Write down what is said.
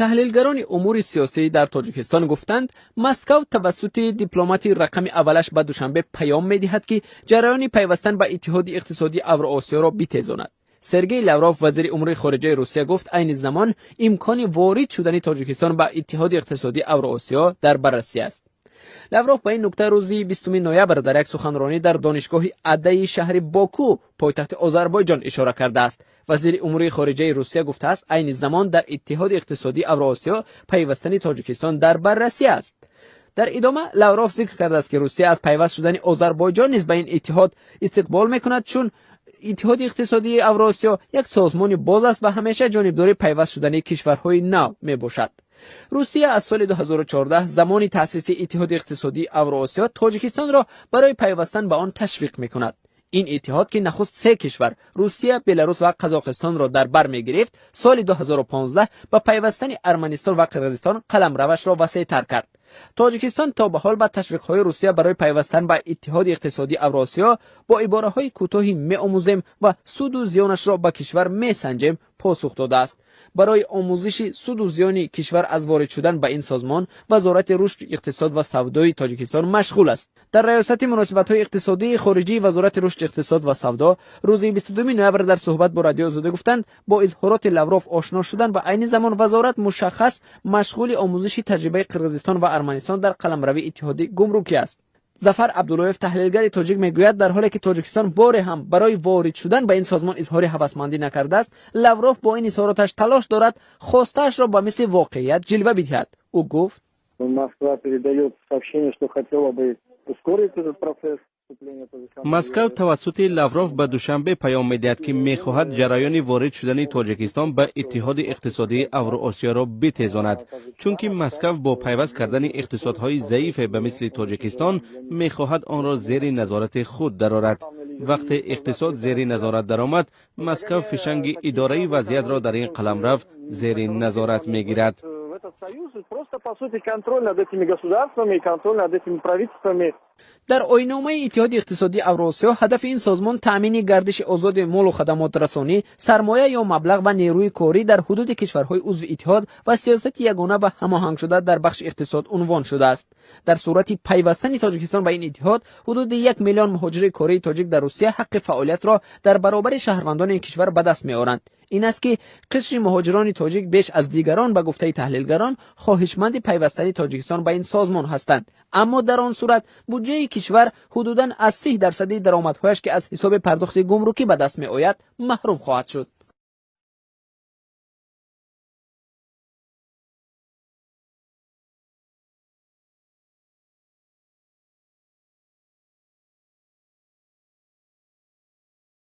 Таҳлилгарони умури сиёсӣ дар Тоҷикистон гуфтанд, Маскав тавассути дипломати рақами аввалаш ба Душанбе паём медиҳад, ки ҷараёни пайвастан ба Иттиҳоди иқтисодии Авроосиёро битезонад. Сергей Лавров, вазири умури хориҷаи Русия, гуфт, айни замон имкони ворид шудани Тоҷикистон ба Иттиҳоди иқтисодии Авроосиё дар баррасӣ аст. Лавров ба ин нукта рӯзи 20 ноябр дар як суханронӣ дар донишгоҳи Адаи шаҳри Боку, пойтахти Озарбойҷон, ишора кардааст. Вазири умури хориҷаи Русия гуфтааст, айни замон дар Иттиҳоди иқтисодии Авроосиё пайвастани Тоҷикистон дар баррасӣ аст. Дар идома Лавров зикр кардааст, ки Русия аз пайваст шудани Озарбойҷон низ ба ин иттиҳод истиқбол мекунад, чун Иттиҳоди иқтисодии Авроосиё як созмони боз аст ва ҳамеша ҷонибдори пайваст шудани кишварҳои нав мебошад. Русия аз соли 2014, замони таъсиси Иттиҳоди иқтисодии Авроосиё, Тоҷикистонро барои пайвастан ба он ташвиқ мекунад. Ин иттиҳод, ки нахуст се кишвар, Русия, Беларус ва Қазоқистонро дар бар мегирифт, соли 2015 ба пайвастани Арманистон ва Қирғизистон қаламравашро васеътар кард. Тоҷикистон то ба ҳол ба ташвиқҳои Русия барои пайвастан ба Иттиҳоди иқтисодии Авроосиё бо ибораҳои кӯтоҳи «меомӯзем» ва «суду зиёнашро ба кишвар месанҷем» посух додааст. Барои омӯзиши суду зиёни кишвар аз ворид шудан ба ин созмон Вазорати рушди иқтисод ва савдои Тоҷикистон машғул аст. Дар Раёсати муносибатҳои иқтисодии хориҷии Вазорати рушди иқтисод ва савдо рӯзи 22 ноябр дар суҳбат бо Радиои Озодӣ гуфтанд, бо изҳороти Лавров ошно шуданд ва айни замон вазорат мушаххас машғули омӯзиши таҷрибаи Қирғизистон ва Арманистон дар қаламрави иттиҳоди гумрукӣ аст. Зафар Абдуллоев, таҳлилгари тоҷик, мегӯяд, дар ҳоле ки Тоҷикистон боре ҳам барои ворид шудан ба ин созмон изҳори ҳавасмандӣ накардааст, Лавров бо ин изҳороташ талош дорад хостаашро ба мисли воқеият ҷилва бидиҳад. Ӯ гуфт: Москва передает сообщение, что хотела бы ускорить этот процесс. Москав тавассути Лавров ба Душанбе паём медиҳад, ки мехоҳад ҷараёни ворид шудани Тоҷикистон ба Иттиҳоди иқтисодии Авроосиёро битезонад, чунки Москав бо пайваст кардани иқтисодҳои заифе ба мисли Тоҷикистон мехоҳад онро зери назорати худ дарорад. Вақте иқтисод зери назорат даромад, Москав фишанги идораи вазъиятро дар ин қаламрав зери назорат мегирад. Этот союз просто, по сути, контроль над этими государствами и контроль над этими правительствами. Дар оинномаи Иттиҳоди иқтисодии Авроосиё ҳадафи ин созмон таъмини гардиши озоди молу хадамотрасонӣ, сармоя ё маблағ ва нерӯи корӣ дар ҳудуди кишварҳои узви иттиҳод ва сиёсати ягона ва ҳамоҳангшуда дар бахши иқтисод унвон шудааст. Дар сурати пайвастани Тоҷикистон ба ин иттиҳод, ҳудуди 1 миллион муҳоҷири кории тоҷик дар Русия ҳаққи фаъолиятро дар баробари шаҳрвандони ин кишвар ба даст меоранд. Ин аст, ки қишри муҳоҷирони тоҷик беш аз дигарон, ба гуфтаи таҳлилгарон, хоҳишманди пайвастани Тоҷикистон ба ин созмон ҳастанд. Аммо дар он сурат буҷаи кишвар ҳудудан аз 30 дарсади даромадҳояш, ки аз ҳисоби пардохти гумрукӣ ба даст меояд, маҳрум хоҳад шуд.